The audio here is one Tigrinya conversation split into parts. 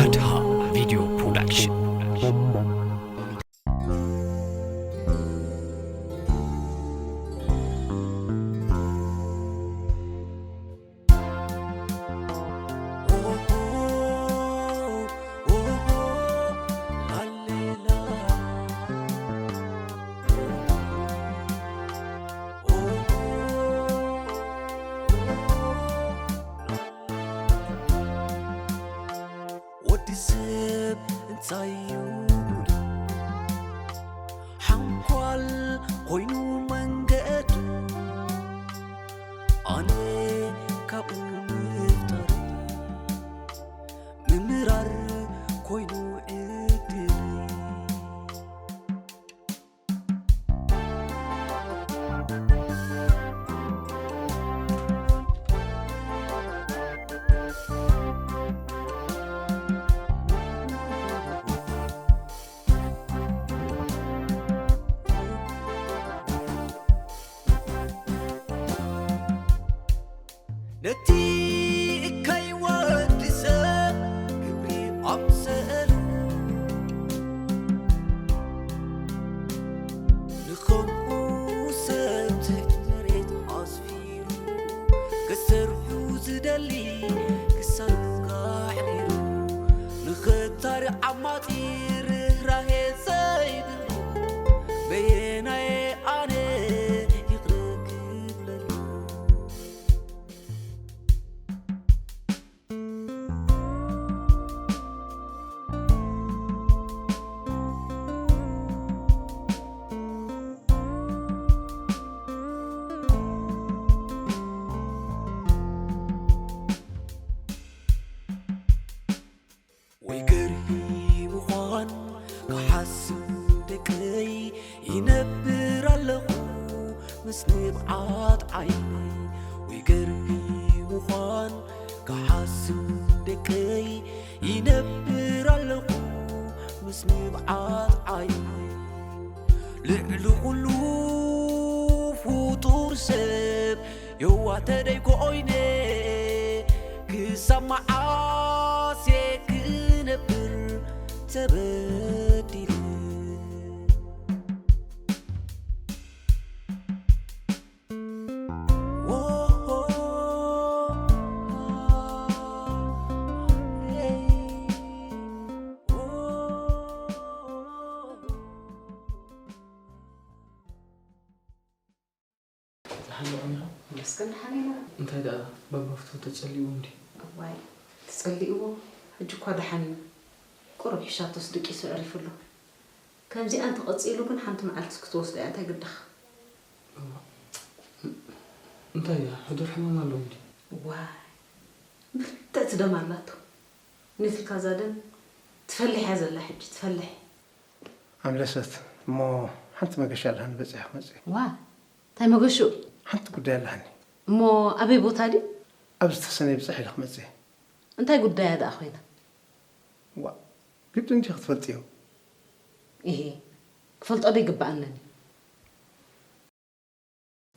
ኣድሃ ቪድዮ ፕሮዳክሽን። ወዲ ሰብ እንታይ እዩ ጉዱ? ሓንኳል ኮይኑ መንገዱ፣ ኣነ ካብኡ ምፍጣር፣ ምምራር ኮይኑ ዕድል። ነቲ እካይ ወዲ ሰብ ክብሪ ኣምሰሉ፣ ንኸምኡ ሰብ ትሕቲ መሬት ኣስፊሩ፣ ክሰርሑ ዝደሊ ክሳብ ኣሕሪሩ፣ ንኽታሪ ዓማጺ ርህራሄ ዘይብሉ፣ በየናየ ኣነ ይቕረ ክብለሉ? ወይ ገርሂ ምዃን ክሓስብ ደቀይ፣ ይነብር ኣለኹ ምስ ንብዓት ዓይነይ። ወይ ገርሂ ምዃን ክሓስብ ደቀይ፣ ይነብር ኣለኹ ምስ ንብዓት ዓይነይ። ልዕሊ ኩሉ ፍጡር ሰብ የዋህ ተደይ ኮይነ፣ ክሳብ መዓስ እየ ክነብር ተበዲለ? ዝሓለኹም ኢኻ? መስገን ደሓን ኢና። እንታይ ደኣ ባባ ፍትው ተጸሊእዎ እንዲ? እዋይ ተጸሊእዎ ሕጂ እኳ ደሓን እዩ። ቁሩብ ሕሻቶስ ድቂሱ ኣዕሪፉ ኣሎ። ከምዚኣ እንተቐጺሉ ግን ሓንቲ መዓልቲ ክትወስዶ እያ እንታይ ግድኻ? እዋ እንታይ እያ ሕዱር ሕማም ኣለዎ እንዲ? እዋይ ምልክዕቲ ደም ኣላቶ። ኔትልካ እዛ ደም ትፈልሕ እያ ዘላ ሕጂ ትፈልሕ። ኣምለሰት እሞ ሓንቲ መገሻ ኣለሃኒ በጺሐ ክመጽእ እየ። ዋእ እንታይ መገሽኡ? ሓንቲ ጉዳይ ኣለሃኒ። እሞ ኣበይ ቦታ ድዩ? ኣብ ዝተሰነየ ብጽሕ ኢለ ክመጽእ እየ። እንታይ ጉዳያ ደኣ ኮይና? ዋእ ግድን ድዩ ክትፈልጥዮ? ኢሂ ክፈልጦ ዶ ይግበኣነን እዩ?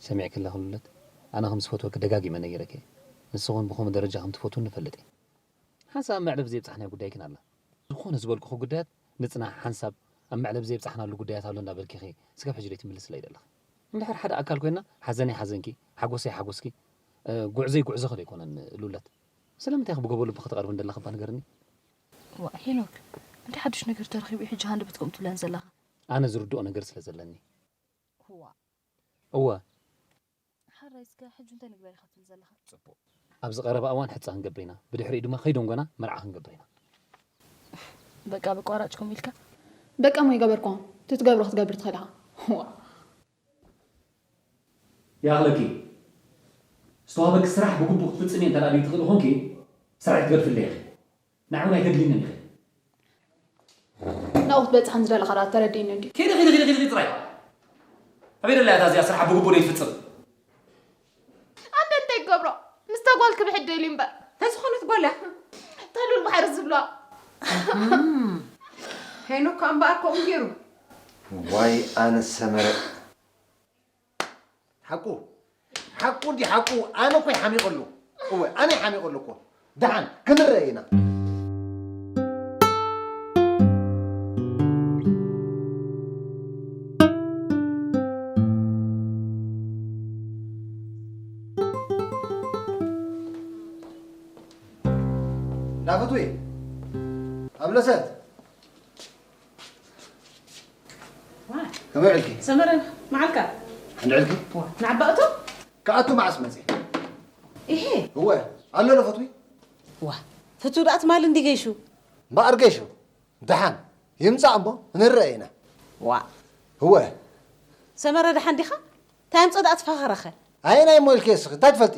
ሰሚዕኪ ኣለኺ ሉለት፣ ኣነ ከም ዝፈትወኪ ደጋጊመ ነጊረኪ እየ። ንስኺ እውን ብኸምኡ ደረጃ ከም ትፈትውኒ እፈልጥ እየ። ሓንሳብ ኣብ መዕለቢ ዘየብጻሕናዮ ጉዳይ ግን ኣላ። ዝኾነ ዝበልኩኺ ጉዳያት ንጽናሕ፣ ሓንሳብ ኣብ መዕለቢ ዘየብጻሕናሉ ጉዳያት ኣሎ እንዳበልኪ ኢኺ ስጋብ ሕጂ ዘይትምልስለይ ዘለኺ። እንድሕር ሓደ ኣካል ኮይና ሓዘነይ ሓዘንኪ፣ ሓጎሰይ ሓጎስኪ፣ ጉዕዞይ ጉዕዞኺ ዶ ኣይኮነን ሉለት? ስለምንታይ ኢኺ ብጎቦ ልብኺ ትቐርብኒ ዘለኺ እባ ንገርኒ? ዋእ ሄኖክ፣ እንታይ ሓዱሽ ነገር ተረኺቡ እዩ ሕጂ ሃንደበት ከምኡ ትብለኒ ዘለኻ? ኣነ ዝርድኦ ነገር ስለ ዘለኒ። ዋእ እወ። ሓራይ እስከ ሕጂ እንታይ ንግበር ኢኻ ትብል ዘለኻ? ጽቡቕ። ኣብዚ ቀረባ እዋን ሕጸ ክንገብር ኢና። ብድሕሪኡ ድማ ከይደንጎና መርዓ ክንገብር ኢና። በቃ ብቋራጭ ከምኡ ኢልካ? በቃ እሞ ኣይገበርኩን። እቲ ትገብሮ ክትገብር ትኽእል ኢኻ። ዋእ። ይኣኽለኪ። ዝተዋህበኪ ስራሕ ብግቡእ ክትፍጽሚ እንተ ደኣ ዘይትኽእሊ ኾንኪ፣ ስራሕ ኣይትገድፍለይ ኢኺ። ንዓይ እውን ኣይተድልይንን ኢኺ። ናብኡ ክትበጽሕ ከም ዝደለኻ ደኣ ተረዲእኒ እንድዩ። ኪዲ ኪዲ ኪዲ ኪዲ ጥራይ። ኣበይ ደላ እያ እታ እዚኣ ስራሕ ብግቡእ ዘይትፍጽም? ኣንተ እንታይ ክገብሮ ምስታ ጓል ክብሕት ደልዩ እምበር። ተዝኾነት ጓል እያ። እታ ሉል ባሕሪ ዝብልዋ። ሄኖክ ከኣ እምበኣር ከምኡ ገይሩ። ዋይ ኣነ ሰመረ። ሓቁ ሓቁ እንዲ ሓቁ ኣነ እኮ ይሓሚቐሉ። እወ ኣነ ይሓሚቐሉ እኮ። ደሓን ክንረአ ኢና። ናፍትዊ፣ ኣብለሰት፣ ከመይ ውዕልኪ? ሰመረ፣ መዓልካ? ሓንዕልኪ? ዋ፣ ንዓባእቶ? ክኣቱ መዓስ መጺ? ኢሄ። እወ፣ ኣሎ ዶ ፈትዊ? ዋ፣ ፈትዊ ደኣ ትማሊ እንዲ ገይሹ? እምበኣር ገይሹ። ደሓን፣ ይምጻእ እሞ፣ ንረአ ኢና። ዋ። እወ። ሰመረ፣ ደሓን ዲኻ? እንታይ ኣምጾ ደኣ ትፋኸረኸ? ኣየናይ እሞ ኢልኪ እስኺ፣ እንታይ ትፈልጢ?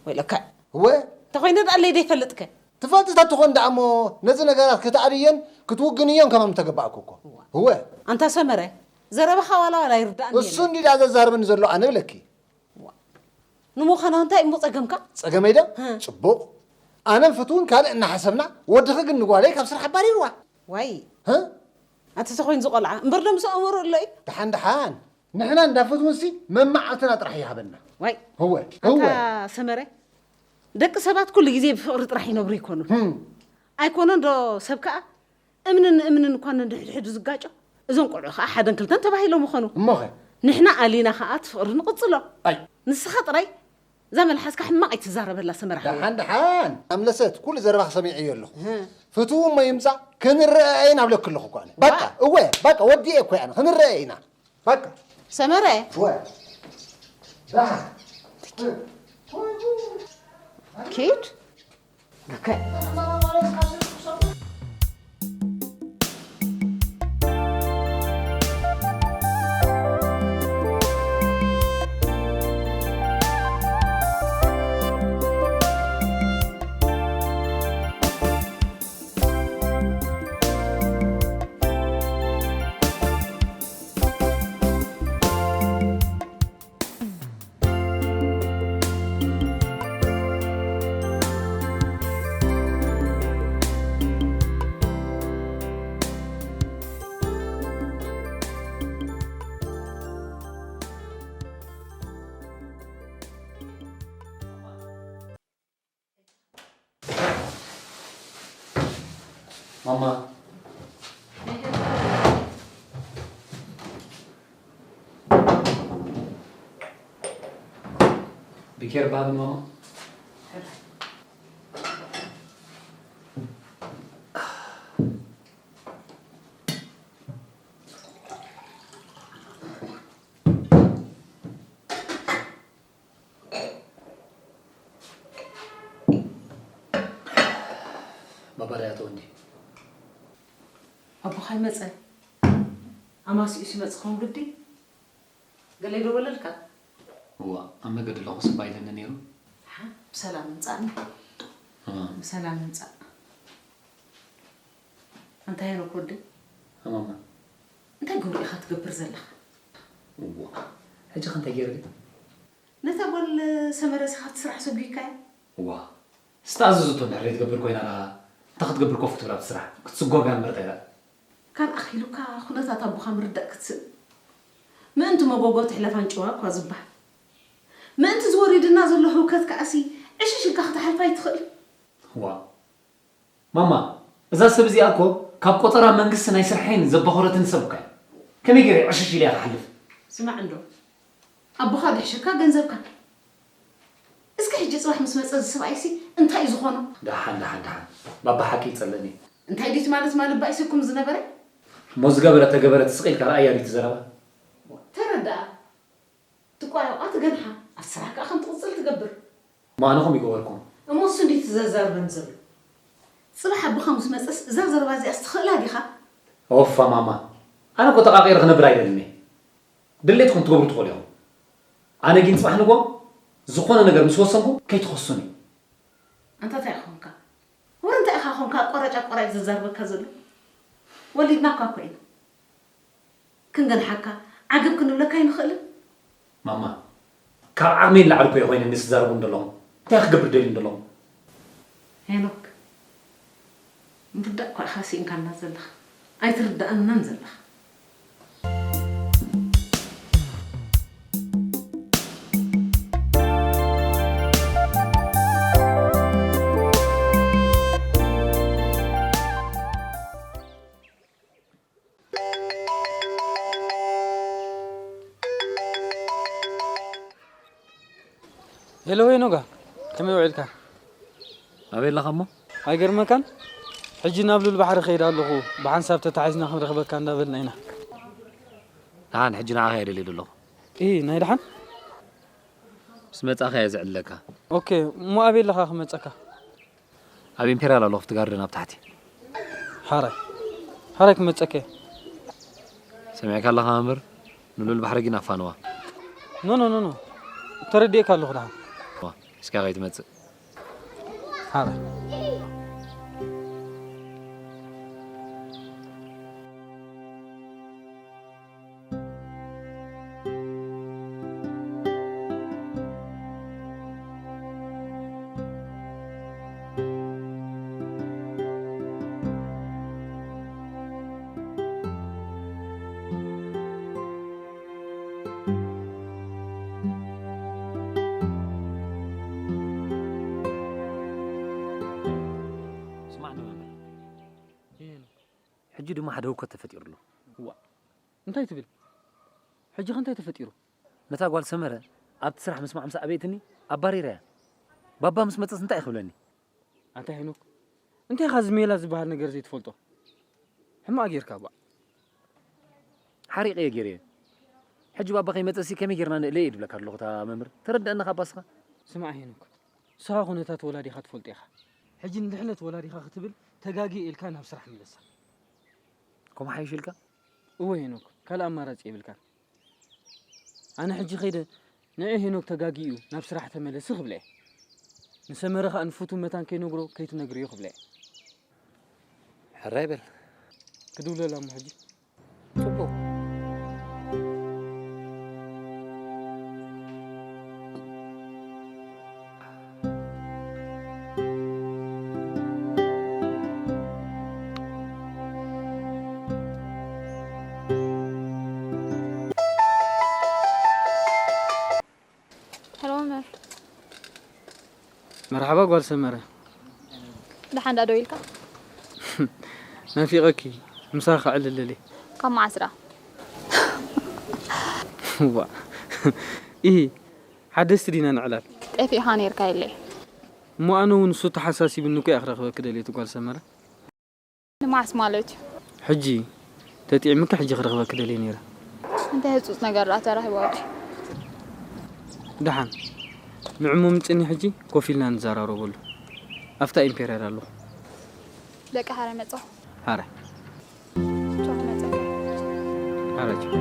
ወይለካ። እወ። እንተኾይነ ደኣ ኣለይ ደይፈልጥከ? ትፈልጢ ተትኾን ደኣ እሞ፣ ነዚ ነገራት ክትኣልየን ክትውግንዮን ከማን ምተገባእኩ እኮ። እወ። ኣንታ ሰመረ፣ ዘረባኻ ዋላ ዋላ ኣይርዳእን እሱ የለን። እንዲ ደኣ ዘዛርበኒ ዘሎ ኣነ ብለኪ። ዋ። ንምዃኑ እንታይ እሞ ጸገምካ? ጸገመይ ዶ? ህ። ጽቡቕ። ኣነን ፍትውን ካልእ እናሓሰብና፣ ወድኺ ግን ንጓለይ ካብ ስራሕ ኣባሪርዋ። ዋይ። ህ? ኣቲ ተኾይኑ ዝቖልዓ፣ እምበር ዶ ምስ ኣእምሮ ኣሎ እዩ? ደሓን ደሓን። ንሕና እንዳ ፍትውንሲ መማዓልትና ጥራሕ ይሃበና። ዋይ። ህወ፣ ኣንታ ህወ። ሰመረ፣ ደቂ ሰባት ኩሉ ግዜ ብፍቕሪ ጥራሕ ይነብሩ ይኮኑን። ህም። ኣይኮነን ዶ ሰብ ከኣ እምንን እምንን እኳ ነንሕድሕዱ ዝጋጮ፣ እዞም ቆልዑ ከኣ ሓደን ክልተን ተባሂሎም ይኾኑ። እሞኸ? ንሕና ኣሊና ከኣ እቲ ፍቕሪ ንቕጽሎ። ኣይ። ንስኻ ጥራይ እዛ መልሓስካ ሕማቕ ኣይትዛረበላ ሰመረ ሓወይ። ደሓን ደሓን። ኣምለሰት፣ ኩሉ ዘረባኺ ሰሚዐዮ ኣለኹ። እህ። ፍትው እሞ ይምጻእ፣ ክንረኣየ ኢና ብለኪ ኣለኹ እኮ ኣነ። በቃ፣ ዋ። እወ፣ በቃ፣ ወዲኤ እኮ እየ ኣነ፣ ክንረኣየ ኢና። በቃ። ሰመረ። እወ። ደሓን። ኪድ። ማማ። ብኬር ባቢ ማማ። ባባ ዳያቶ እንዲ ኣቦኻ ይመጸ። ኣማሲኡ ሲመጽ ኸውን ግዲ። ገለ ይደወለልካ? እዋ፣ ኣብ መገዲ ኣለኹ ስባ ኢለኒ ነይሩ። ሓ፣ ብሰላም ምጻእኒ። እዋ። ብሰላም ምጻእ። ኣንታ ሄኖክ ወደይ። እማማ። እንታይ ግብሪ ኢኻ ትገብር ዘለኻ? እዋ፣ ሕጂ ኸ እንታይ ገይረ? ነታ ጓል ሰመረ እዚኻ እቲ ስራሕ ሰጒግካያ? እዋ፣ ዝተኣዘዘቶ እንድሕር ዘይትገብር ኮይና ደኣ እንታይ ክትገብር ኮፍ ክትብል ኣብቲ ስራሕ? ክትስጎጋ እምበር እንታይ ደኣ? ካን ኣኺሉካ ኩነታት ኣቦኻ ምርዳእ ክትስእን። ምእንቲ መጎጎ ትሕለፍ ኣንጭዋ እኳ ዝበሃል። ምእንቲ ዝወሪድና ዘሎ ህውከት ከኣሲ ዕሽሽ ኢልካ ክትሓልፋ ኣይትኽእል። እዋ፣ ማማ፣ እዛ ሰብ እዚኣ እኮ ካብ ቆጸራ መንግስቲ ናይ ስርሐይን ዘባኾረትን ሰብ እኳ እያ። ከመይ ገይረ ዕሽሽ ኢለ እያ ክሓልፍ? ስማዕ እንዶ፣ ኣቦኻ ድሕሽካ ገንዘብካ። እስኪ ሕጂ ጽባሕ ምስ መጸ እዚ ሰብኣይሲ እንታይ እዩ ዝኾኖ? ደሓን፣ ደሓን፣ ደሓን። ባባ ሓቂ ይጸልእኒ። እንታይ ድዩ ማለት ማለት ባይሰኩም ዝነበረ? እሞ ዝገበረ ተገበረ ትስቕ ኢልካ ረኣያ ድዩ እቲ ዘረባ? ተረዳኣ። ትቋየቋ ትገንሓ፣ ኣብቲ ስራሕ ከኣ ከም ትቕጽል ትገብር። እሞ ኣነ ከምኡ ይገበርኩም። እሞ እሱ እንዴት ዘዛርበን ዘሎ? ጽባሕ ኣቦኻ ምስ መጸስ እዛ ዘረባ እዚኣስ ትኽእላ ዲኻ? ኦፋ ማማ፣ ኣነ እኮ ተቓቒረ ክነብር ኣይደልን እየ። ድሌትኩም ትገብሩ ትኽእሉ ኢኹም። ኣነ ግን ጽባሕ ንግሆ ዝኾነ ነገር ምስ ወሰንኩ ከይትኸሱኒ። ኣንታ እንታይ ኾንካ? ወረ እንታይ ኢኻ ኾንካ ኣቋራጭ ኣቋራጭ ዘዛርበካ ዘሎ? ወሊድና እኳ እኮ ኢና። ክንገንሓካ፣ ዓገብ ክንብለካ ኣይንኽእልን። ማማ፣ ካብ ዓቕመይ ንላዕሊ እኮ እየ ኮይነ ንስ ዛረቡ እንደለኹም። እንታይ ክገብር ደልዩ እንደለኹም? ሄኖክ፣ ምርዳእ እኳ ኢኻ ስኢንካና ዘለኻ። ኣይትርድኣናን ዘለኻ። ሄሎ ሄኖጋ፣ ከመይ ውዒልካ? ኣበይ ኣለኻ እሞ? ኣይገርመካን? ሕጂ ናብ ሉል ባሕሪ ከይድ ኣለኹ፣ ብሓንሳብ ተታሒዝና ክንረኽበካ እንዳበልና ኢና። ደሓን፣ ሕጂ ንዓኻ እየ ደልየ ዘለኹ። ኢ፣ ናይ ደሓን? ምስ መጻእካ እየ ዝዕለካ። ኦኬ፣ እሞ ኣበይ ኣለኻ ክመጸካ? ኣብ ኢምፔርያል ኣለኹ፣ ኣብቲ ጋርደን ኣብ ታሕቲ። ሓራይ፣ ሓራይ ክመጸካ እየ። ሰሚዕካ ኣለኻ መምህር? ንሉል ባሕሪ ግን ኣፋንዋ። ኖ፣ ኖ፣ ኖ፣ ኖ። ተረዲኤካ ኣለኹ ደሓን። ዋ፣ እስካ ከይትመጽእ። ሓራይ። ስማዕ ንበል። ሕጂ ድማ ሓደ ህውከት ተፈጢሩ ኣሎ። እዋ፣ እንታይ ትብል? ሕጂ ኸ እንታይ ተፈጢሩ? ነታ ጓል ሰመረ ኣብቲ ስራሕ ምስማዕ ምስ ኣበየትኒ ኣባሪረያ። ባባ ምስ መጸስ እንታይ ክብለኒ? ኣንታ ሄኖክ፣ እንታይ ኢኻ እዚ ሜላ ዝበሃል ነገር ዘይትፈልጦ? ሕማቕ ጌርካ እባ። ሓሪቐ እየ ጌረዮ። ሕጂ ባባ ከይመጸሲ ከመይ ጌርና ንእለዮ እየ ድብለካ ኣለኹ እታ መምህር። ተረድኣኒ ካብ ባስኻ። ስማዕ ሄኖክ፣ ንስኻ ኩነታት ወላዲኻ ትፈልጦ ኢኻ። ሕጂ ንድሕነት ወላዲኻ ክትብል ተጋግየ ኢልካ ናብ ስራሕ ምለሳ። ከምኡ ሓይሽ ኢልካ? እወ ሄኖክ፣ ካልእ ኣማራጺ የብልካን። ኣነ ሕጂ ከይደ ንዒ ሄኖክ ተጋጊዩ ናብ ስራሕ ተመለሲ ክብለ እየ። ንሰመረ ኸኣ ንፍቱ መታን ከይነግሮ ከይትነግርዮ ክብለ እየ። ሕራይ በል። ክድውለላ እሞ ሕጂ። ጽቡቕ። ሄሎ መምህር። መርሓባ ጓል ሰመረ። ደሓን ዳ ደው ኢልካ? ናፊቐኪ፣ ምሳኺ ክዕልል ደልየ። ካብ መዓስ ደኣ? ዋ። ኢሂ፣ ሓደስቲ ዲና ንዕላል? ጠፊእኻ ነይርካ ኢለይ። እሞ ኣነ እውን እሱ ተሓሳሲብኒ እኮ እየ ክረኽበኪ ደልየ እቲ ጓል ሰመረ። ንመዓስ ማለት እዩ? ሕጂ ተጥዒምኪ ሕጂ ክረኽበኪ ደልየ ነይረ። እንታይ ህጹጽ ነገር ደኣ ተራኺቡ ኣብቲ? ደሓን። ንዕሞ ምጽኒ ሕጂ ኮፍ ኢልና ንዘራረበሉ። ኣብታ ኢምፔርያል ኣለኹ። በቃ፣ ሃረ መጻኹ። ሃረ። ቻው፣ መጻኹ። ሃረ ቻው።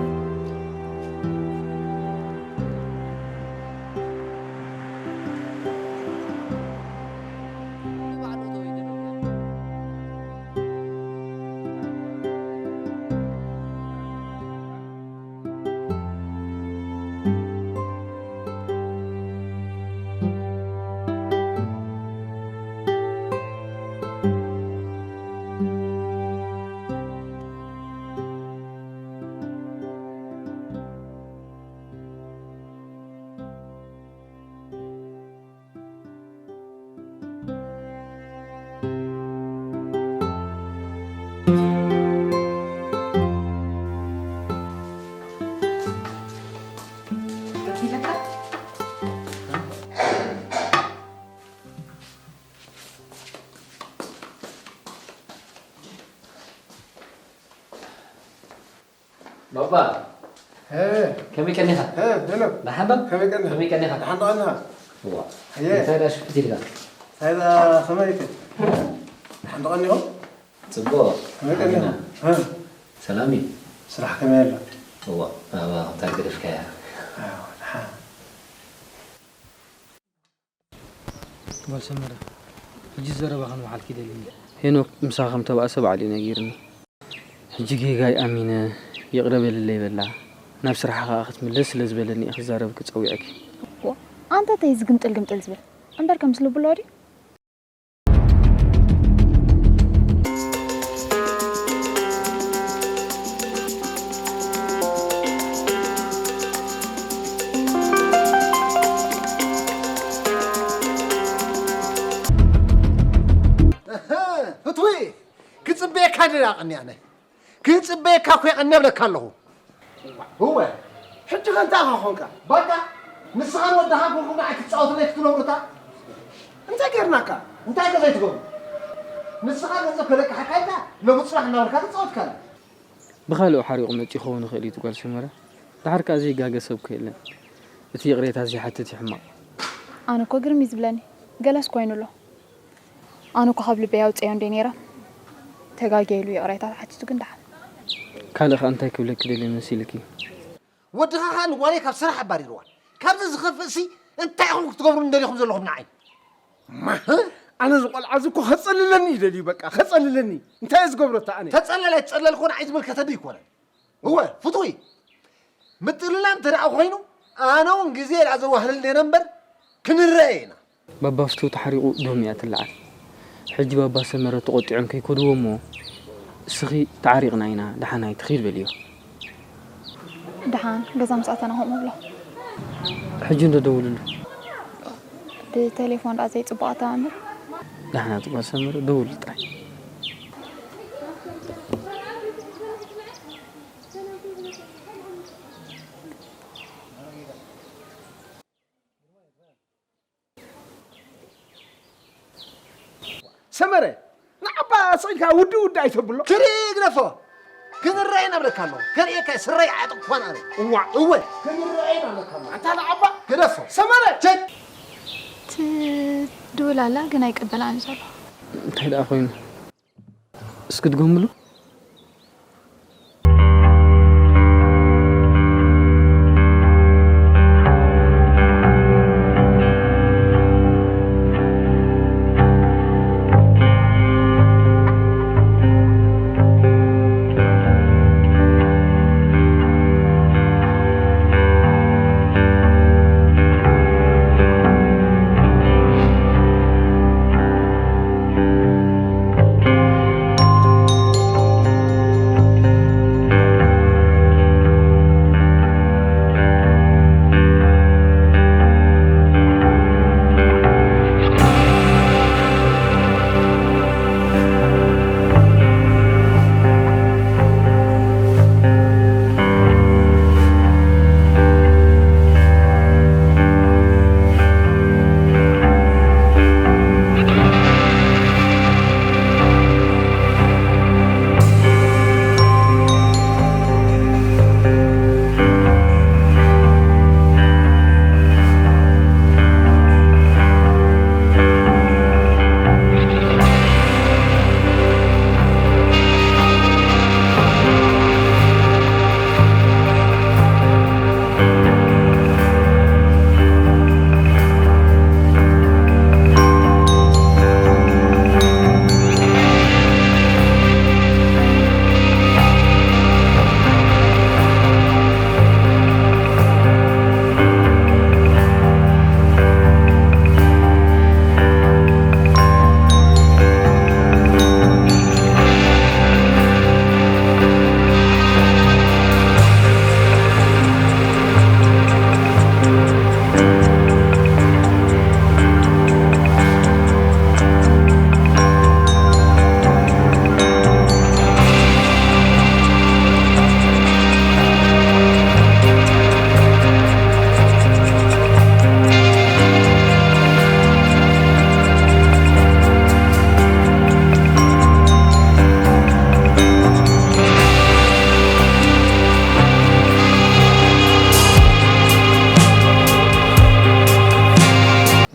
ባባ፣ እ፣ ከመይ ቀኒኻ? እ፣ ሄሎ። ደሓን ዶ? ከመይ ቀኒኻ? ከመይ ቀኒኻ? ደሓን ዶ ቀኒኻ? እዋ። ኣየ። እንታይ ደኣ ሽፍት ኢልካ? እንታይ ደኣ ከመይ ኢልካ? ደሓን ዶ ቀኒኹም? ጽቡቕ። ከመይ ቀኒኹም? ኣሚና። እ። ሰላም እዩ። ስራሕ ከመይ ኣሎ? እዋ፣ ባባ፣ እንታይ ገደፍካያ? ኣዎ፣ ደሓን። ጓል ሰመረ፣ ሕጂ ዘረባኽን ምሓልኪ ደልኒ። ሄኖክ ምሳኻ ከም ተባእሰ ባዕሉ እዩ ነጊርኒ። ሕጂ ጌጋይ ኣሚነ ይቕረ በልለይ በላ። ናብ ስራሓ ኸኣ ክትምለስ ስለ ዝበለኒ እየ ክዛረብኪ ጸዊዐኪ። ዋ፣ ኣንታ እንታይ እዚ ግምጥል ግምጥል ዝብል? እምበር ከም ምስ ልቡ ኣለዎ ድዩ? እህ፣ ፍትዊ፣ ክጽበየካ ድየ ቀንየ ኣነ? ክጽበየካ እኮ የቐንየ እብለካ ኣለኹ። እወ። ሕጂ ከ እንታይ ኢኻ ኾንካ? በቃ፣ ንስኻን ወድኻን ኮንኩም ንዓይ ክትጻወቱለይ ክትነብሩታ? እንታይ ጌርናካ? እንታይ ከ ዘይትገብሩ? ንስኻ ገንዘብ ከለቅሓካ ኢልካ ሎሚ ጽባሕ እናበልካ ትጻወትካኒ። ብኻልኦ ሓሪቑ መጺኡ ክኸውን ይኽእል እዩ እቲ ጓል ሰመረ። ደሓር ከኣ ዘይጋገ ሰብ እኮ የለን። እቲ ይቕሬታ ዘይሓትት እዩ ሕማቕ። ኣነ እኮ ግርም እዩ ዝብለኒ። ገለስ ኮይኑ ኣሎ። ኣነ እኮ ካብ ልበይ ኣውፅአዮ እንደ ነይረ። ተጋግየ ኢሉ ይቕሬታ ተሓቲቱ ግን ደሓን። ካልእ ከኣ እንታይ ክብለኪ ደልየ መሲልኪ? ወድኻ ኸኣ ንጓለይ ካብ ስራሕ ኣባሪርዋ። ካብዚ ዝኸፍእሲ እንታይ ኢኹም ክትገብሩኒ ደሊኹም ዘለኹም ንዓይ? ማ፣ ኣነ እዚ ቆልዓ እዚ እኮ ከጸልለኒ እዩ ደልዩ፣ በቃ ከጸልለኒ። እንታይ እየ ዝገብሮ እታ ኣነ? ተጸለል ኣይትጸለል እኮ ንዓይ ዝምልከተኒ ኣይኮነን። እወ፣ ፍቱይ። ምጥልላም እንተ ደኣ ኮይኑ፣ ኣነ እውን ግዜ ደኣ ዘዋህለልና ኢና እምበር፣ ክንረኣየ ኢና። ባባ ፍትው ተሓሪቑ ዶም እያ ትለዓል። ሕጂ ባባ ሰመረ ተቖጢዖም ከይከድዎ እሞ፣ እስኺ ተዓሪቕና ኢና፣ ደሓን ኣይትኺድ በልዮ። ደሓን፣ ገዛ ምስ ኣተና ከምኡ ብሎ። ሕጂ እንዶ ደውልሉ። ብቴሌፎን ደኣ ዘይጽቡቕ ኣተኣምር። ደሓን ኣቲ ጓል ሰመረ፣ ደውሉ ጥራይ። ሰመረ፣ ንዓባ ስቕ ኢልካ ውዲ ውዲ ኣይተብሎ። ትሪ ግደፎ። ክንረኣይ ናብለካ ኣለኹ። ከርእየካ ስረይ ዓጥቕ እኳን ኣነ። እዋ። እወ። ክንረኣይ ናብለካ ኣለኹ። ኣንታ ንዓባ። ግደፎ። ሰመረ። ቸክ። ትድውል ኣላ፣ ግን ኣይቅበላን ዘሎ። እንታይ ደኣ ኮይኑ? እስኪ ድገምሉ።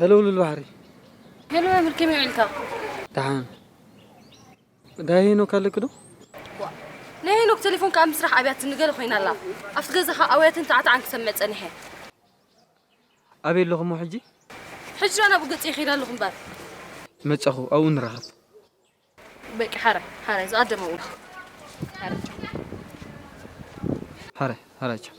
ሄሎ ሉል ባሕሪ። ሄሎ መምህር፣ ከመይ ውዒልካ? ደሓን። ዳይ ሄኖክ ኣለኪ ዶ? ዋ፣ ናይ ሄኖክ ቴሌፎን ከኣ ምስራሕ ኣብያትኒ ገለ ኮይና ኣላ። ኣብቲ ገዛ ከኣ ኣውያትን ታዕታዕን ክሰምዕ ጸኒሐ። ኣበይ ኣለኹም ሕጂ? ሕጂ ናብኡ ገጸ ይኸይድ ኣለኹ እምበር። መጻኹ፣ ኣብኡ ንራኸብ። በቃ፣ ሓራይ፣ ሓራይ፣ ዝቐደመ ውዒልካ። ሓራይ። ሓራይ፣ ሓራይ፣ ቻው።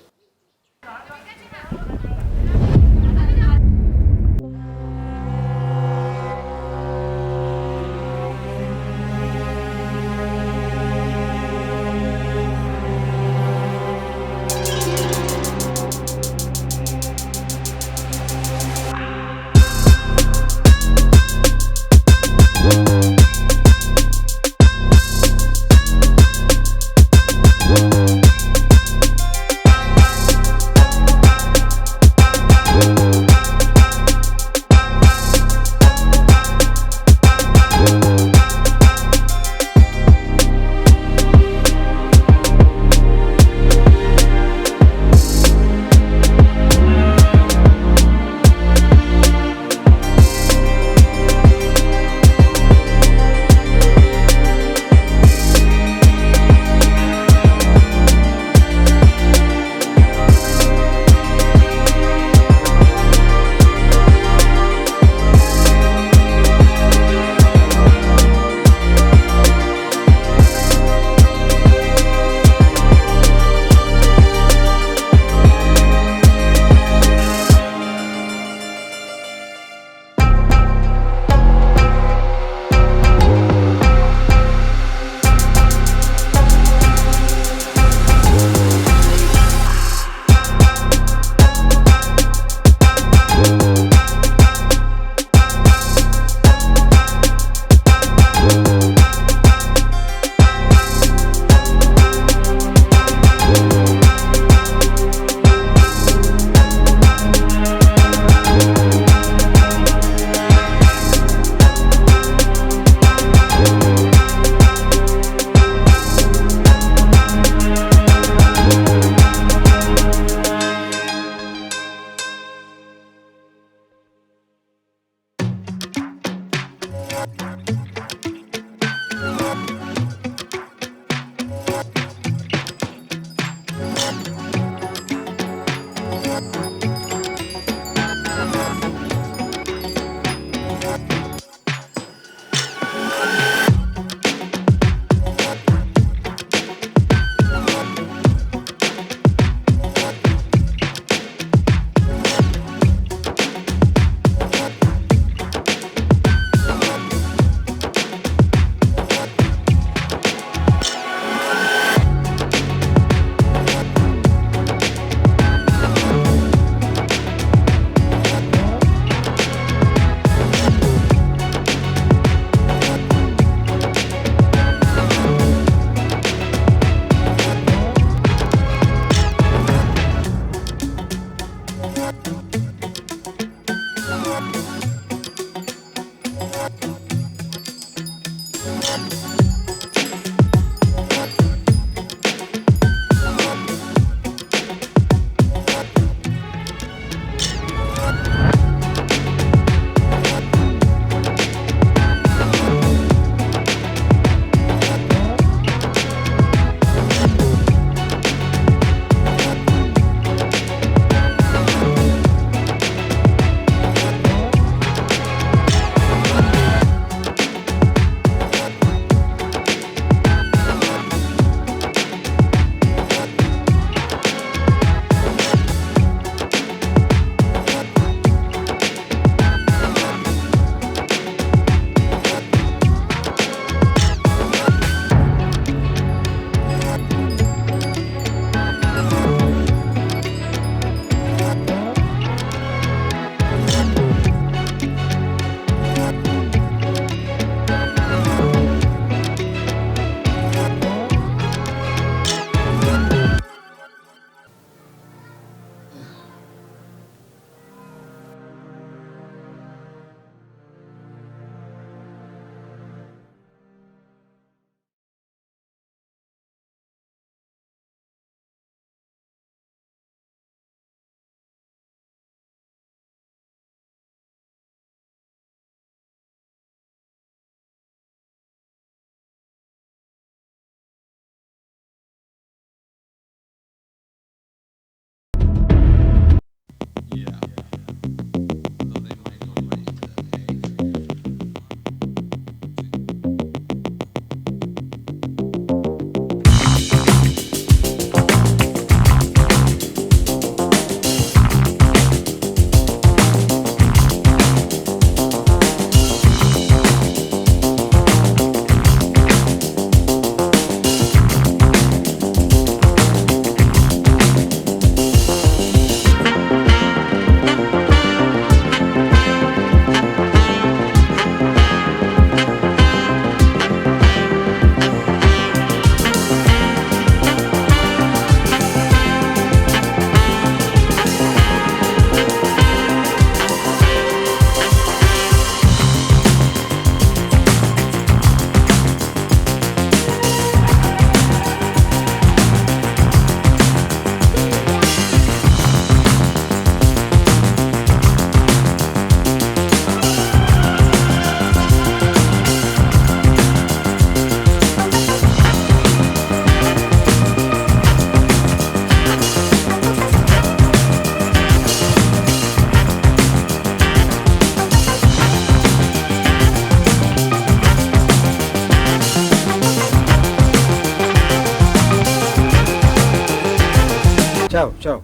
Ciao, ciao.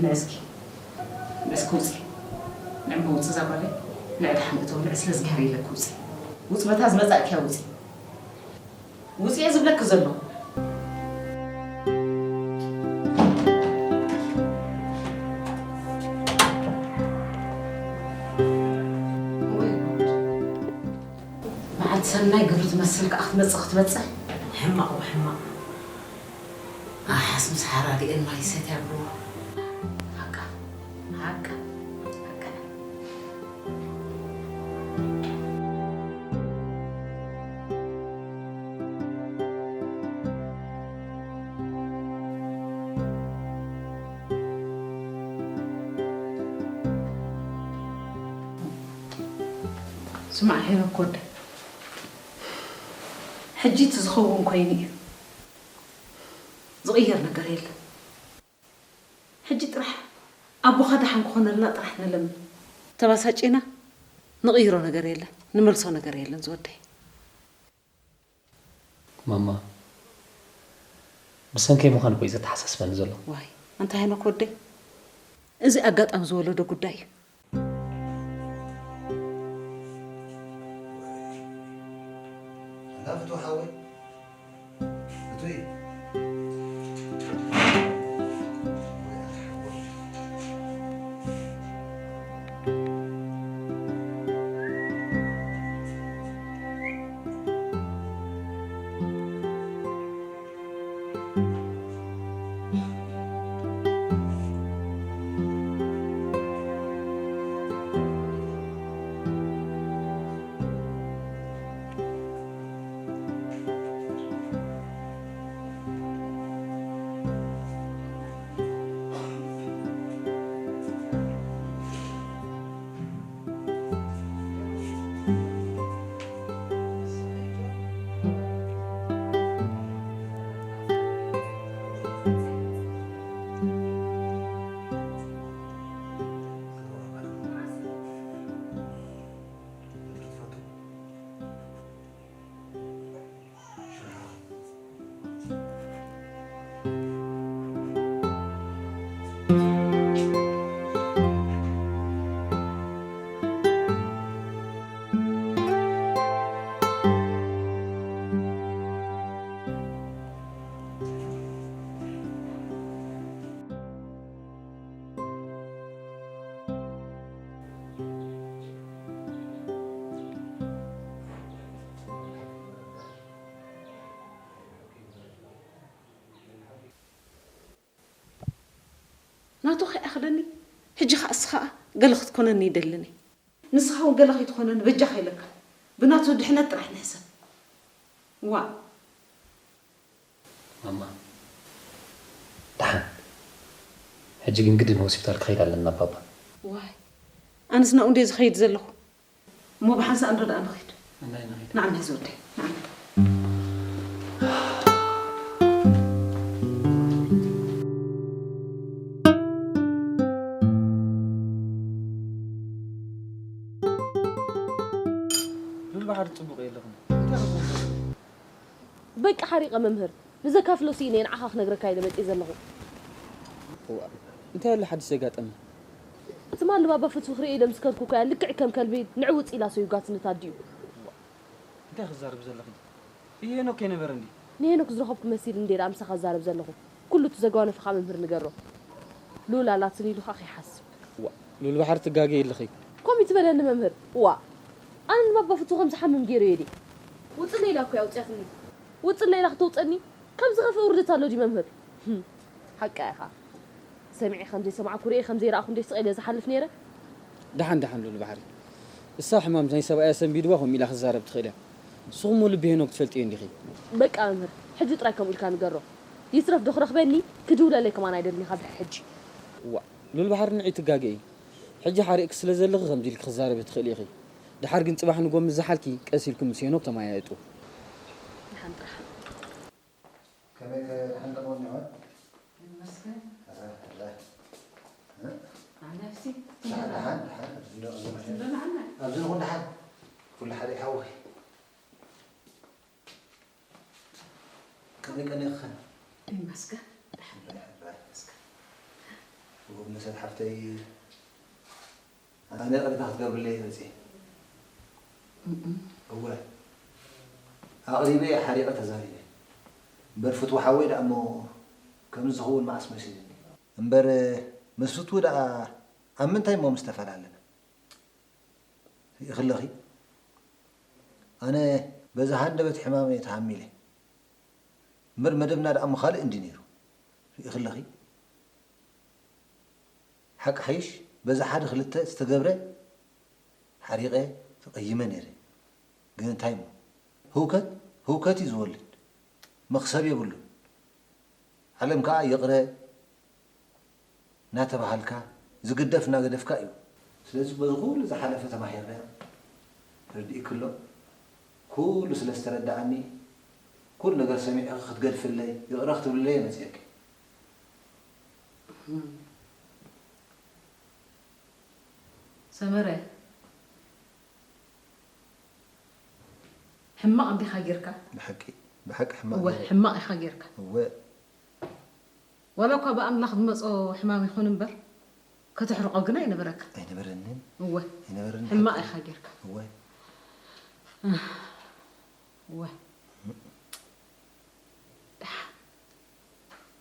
ንዕስኪ፣ ንዕስኪ ውፂ። ንዕሞ ውፂ እዛ ጓለይ። ንዕ ድሓን እቶ፣ ንዕ ስለ እግዚኣብሔር ኢለኪ ውፂ። ውፂ በታ ዝመፃእክያ ውፂ። ውፂ እየ ዝብለኪ ዘለኹ። ሰናይ ግብሪ ትመስል ከኣ ክትመጽእ ክትበጽሕ። ሕማቕ ወሕማቕ። ኣሓስ ምስ ሓራዲኤን ማይ ይሰትያ ብልዎ። ሃቃ፣ ሃቃ፣ ሃቃ። ስማዕ ሄኖክ ወደይ፣ ሕጂ እቲ ዝኸውን ኮይኑ እዩ። ዝቕየር ነገር የለን። ሕጂ ጥራሕ ኣቦኻ ደሓን ክኾነልና ጥራሕ ንለምን። ተባሳጪና ንቕይሮ ነገር የለን፣ ንመልሶ ነገር የለን ዝወደይ። ማማ፣ ብሰንከይ ምዃን እኮ እዩ ዘተሓሳስበኒ ዘሎ። ዋይ ኣንታ ሄኖክ ወደይ፣ እዚ ኣጋጣሚ ዝወለዶ ጉዳይ እዩ። ናፍቱ ሓወይ እቱይ ናቱ ከይኣኽለኒ ሕጂ ከኣ እስኻ ገለ ክትኮነኒ ይደልን እየ። ንስኻ እውን ገለ ከይትኾነኒ በጃኻ ኢለካ። ብናቱ ድሕነት ጥራሕ ንሕሰብ። ዋእ። ማማ ደሓን። ሕጂ ግን ግድን ሆስፒታል ክኸይድ ኣለና ባባ። ዋይ ኣነስ ናብኡ እንድየ ዝኸይድ ዘለኹ። እሞ ብሓንሳእ እንዶ ደኣ ንኺድ። ንዓና ዝወደይ ንዓና። ሉል ባሕሪ ጽቡቕ የለኹም። በቃ ሓሪቐ መምህር። ንዘካፍሎ ስኢነ እየ ንዓኻ ክነግረካ ኢለ መጽየ ዘለኹ። እዋእ እንታይ ኣሎ ሓድሽ ዘጋጠመ? ትማሊ ባባ ፍትዊ ክርእየ ኢለ ምስ ከድኩ እኮ እያ ልክዕ ከም ከልቢ ንዕውጽ ኢላ ሰጉጋትኒ ኣዲኡ። እንታይ ክትዛረቢ ዘለኺ? ኢሄኖክ ከይነበረ እንድዩ። ንሄኖክ ዝረኸብኩ መሲልኒ እንድየ ደኣ ምሳኻ ዝዛረብ ዘለኹ። ኩሉ እቲ ዘጓነፈኻ መምህር ንገሮ። ሉል ኣላትኒ ኢሉ ኸኣ ከይሓስብ። እዋእ ሉል ባሕሪ ትጋገዪ ኣለኺ። ከምኡ ይትበለኒ መምህር። እዋእ ኣነ ንባባ ፍትዊ ከም ዝሓምም ገይረዮ ድየ? ውጽእ ለይላ እኮ እያ ኣውጽያትኒ። ውጽእ ለይላ ክተውጸኒ? ካብ ዝኸፍእ ውርደት ኣሎ ድዩ መምህር? ህም፣ ሓቃ ኢኻ። ሰሚዐ ከም ዘይሰማዕኩ ርእየ ከም ዘይረኣኹ እንድየ ስቕ ኢለ ዝሓልፍ ነይረ። ደሓን ደሓን ሉል ባሕሪ። እሳ ሕማም ናይ ሰብኣያ ሰንቢድዋ ከምኡ ኢላ ክትዛረብ ትኽእል እያ። ንስኺ እሞ ልቢ ሄኖክ ትፈልጥዮ እንዲኺ። በቃ መምህር፣ ሕጂ ጥራይ ከምኡ ኢልካ ንገሮ። ይትረፍ ዶ ክረኽበኒ ክድውለለይ ከማን ኣይደልን ኢኻ ድሕሪ ሕጂ። እዋእ ሉል ባሕሪ ንዒ ትጋገ እዪ። ሕጂ ሓሪቕኪ ስለ ዘለኺ ከምዚ ኢልኪ ክትዛረቢ ትኽእሊ ኢኺ። ደሓር ግን ጽባሕ ንግሆ ምስ ዝሓልኪ ቀስ ኢልኩም ምስ ሄኖክ ተመያየጡ። ደሓን ጥራሕ። ከመይ ከ ደሓን ጠመኒ ይኾን? ይመስገን። ኣላ። ደሓን ደሓን ደሓን ኣብዚ ንኹን ደሓን ኩሉ ሓደ ይሓወይ። ከመይ ቀኒኽን? ይመስገን። ደሓን ይመስገን። መሰል ሓፍተይ ኣነ ይቕሬታ ክትገብርለይ እየ መፅየ። እወ ኣቕሪበ እየ ሓሪቐ ተዛሪበ። እምበር ፍትዊ ሓወይ ደኣ እሞ ከምዚ ዝኸውን መዓስ መሲሉኒ። እምበር ምስ ፍትዊ ደኣ ኣብ ምንታይ እሞ ምስ ተፈላለና? ርኢኺ ኣለኺ? ኣነ በዚ ሃንደበት ሕማም እየ ተሃሚለ። እምበር መደብና ደኣ እሞ ካልእ እንዲ ነይሩ። ርኢኺ ኣለኺ? ሓቂ ሓይሽ በዚ ሓደ ክልተ ዝተገብረ ሓሪቐ ተቐይመ ነይረ። ግን እንታይ እሞ ህውከት ህውከት እዩ ዝወልድ። መኽሰብ የብሉን። ዓለም ከኣ ይቕረ እናተባሃልካ ዝግደፍ እናገደፍካ እዩ። ስለዚ በዚ ኩሉ ዝሓለፈ ተማሂርና ርድኢክ ኣሎ። ኩሉ ስለ ዝተረድኣኒ ኩሉ ነገር ሰሚዐ ክትገድፍለይ ይቕረ ክትብልለይ እየ መፅኤኪ። ሰመረ ሕማቕ እንዲኻ ጌርካ። ብሓቂ ብሓቂ ሕማቕ እወ ገይረ። ሕማቕ ኢኻ ጌርካ። እወ ዋላ እኳ ብኣምላኽ ዝመጾ ሕማም ይኹን እምበር ከተሕርቖ ግን ኣይነበረካ። ኣይነበረንን እወ ኣይነበረንን ሕማቕ ሓቂ። ኢኻ ጌርካ። እወ እወ ደሓን።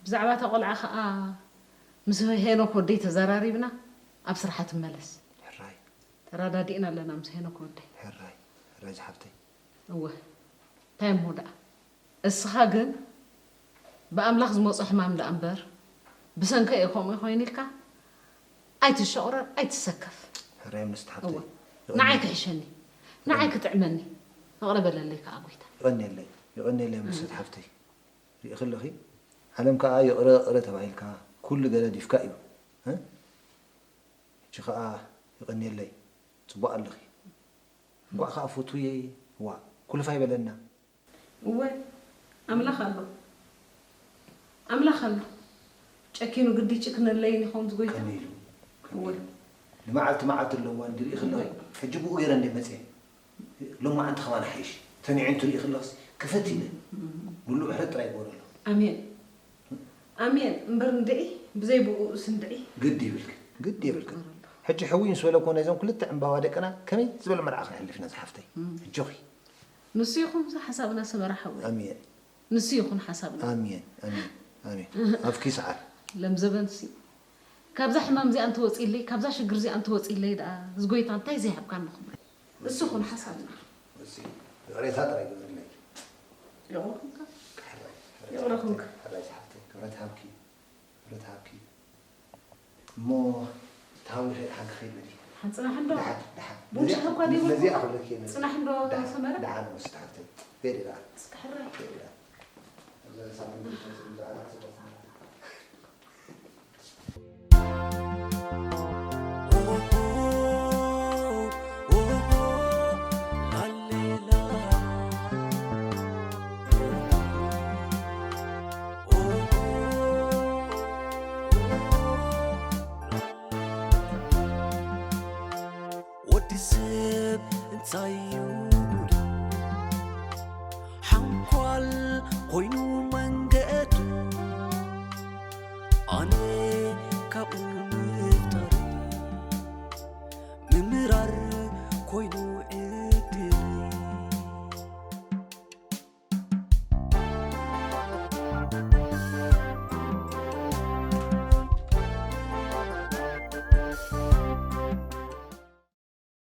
ብዛዕባ እታ ቆልዓ ኸኣ ምስ ሄኖክ ወደይ ተዘራሪብና ኣብ ስራሓ ትመለስ። ሕራይ ተረዳዲእና ኣለና ምስ ሄኖክ ወደይ። ሕራይ ሕራይ ዝሓፍተይ። እወ እንታይ እሞ ደኣ እስኻ ግን ብኣምላኽ ዝመጾ ሕማም ደኣ እምበር ብሰንከ እየ ከምኡ ኮይኑ ኢልካ ኣይትሸቑረር ኣይትሰከፍ። ሕራይ ምስቲ እወ ሓፍተይ። ንዓይ ክሕሸኒ ንዓይ ክጥዕመኒ ይቕረ በለለይ ከኣ ጎይታ። ይቐንየለይ ይቐንየለይ ምስቲ ሓፍተይ። ርኢኺ ኣለኺ ዓለም ከኣ ይቕረ ይቕረ ተባሂልካ ኩሉ ገለ ዲፍካ እዩ። እ? ሕጂ ከኣ ይቐንየለይ ጽቡቕ ኣለኺ። እንኳዕ ከኣ ፈትውየይ ዋ ኩልፍ ኣይበለና። እወ ኣምላኽ ኣሎ ኣምላኽ ኣሎ ጨኪኑ ግዲ ጭክነለይን ይኸውን ዝጎይታ። ከመይ ኢሉ እወ ንመዓልቲ መዓልቲ ኣለዋ እንዲ ርኢ ከለኺ ሕጂ ብኡ ገይረ እንደ መፅየ ሎማዓንቲ ከማን ሓይሽ ተኒዑ እንትርኢ ከለኽስ ክፈት ኢለ ሙሉእ ምሕረት ጥራይ ይገብረሉ። ኣሜን ኣሜን እምበር እንድዒ ብዘይ ብኡኡስ እንድዒ ግዲ ይብልክ ግዲ ይብልክ። ሕጂ ሕዊ ምስ በለ ኮነ እዞም ክልተ ዕምባባ ደቅና ከመይ ዝበለ መርዓ ክነሕልፍ ኢና ዝሓፍተይ። እጆኺ ንሱ ይኹን ምሳ ሓሳብና ሰመራ ሓወይ ኣሜን ንሱ ይኹን ሓሳብና። ኣሜን ኣሜን ኣሜን። ኣብኪ ሰዓር ለምዘበንሲ ካብዛ ሕማም እዚኣ እንተወፂለይ ካብዛ ሽግር እዚኣ እንተወፂለይ ደኣ ዝጎይታ እንታይ ዘይሃብካ ንኹም እሱ ኹን ሓሳብና። እዚ ይቕሬታ ጥራይ ግበርለይ። ይቕረኹምካ ሕራይ ይቕረኹምካ። ሕራይ ዝሓፍተይ ክብረት ሃብኪ ክብረት ሃብኪ። እሞ ተሃዊኸ ሓንቲ ከይድ በሊ። ሓንፅናሕ እንዶ ደሓን ደሓን ቡን ሻሂ እኳ ዘይብልኩም? ነዚኣ ክብለኪ እየ ነዚኣ። ፅናሕ እንዶ ደሓን ሰመረ ደሓን እሞ ስቲ ሓፍተይ ከይድ ኢላ። እስኪ ሕራይ ከይድ ኢላ። እዛ ሳምንት ብዛዕባ ክስበት ወዲ ሰብ እንታይ እዩ ሓንኳል ኮይኑ መንገዱ ኣነ ካብኡ ምፍጣር ምምራር ኮይኑ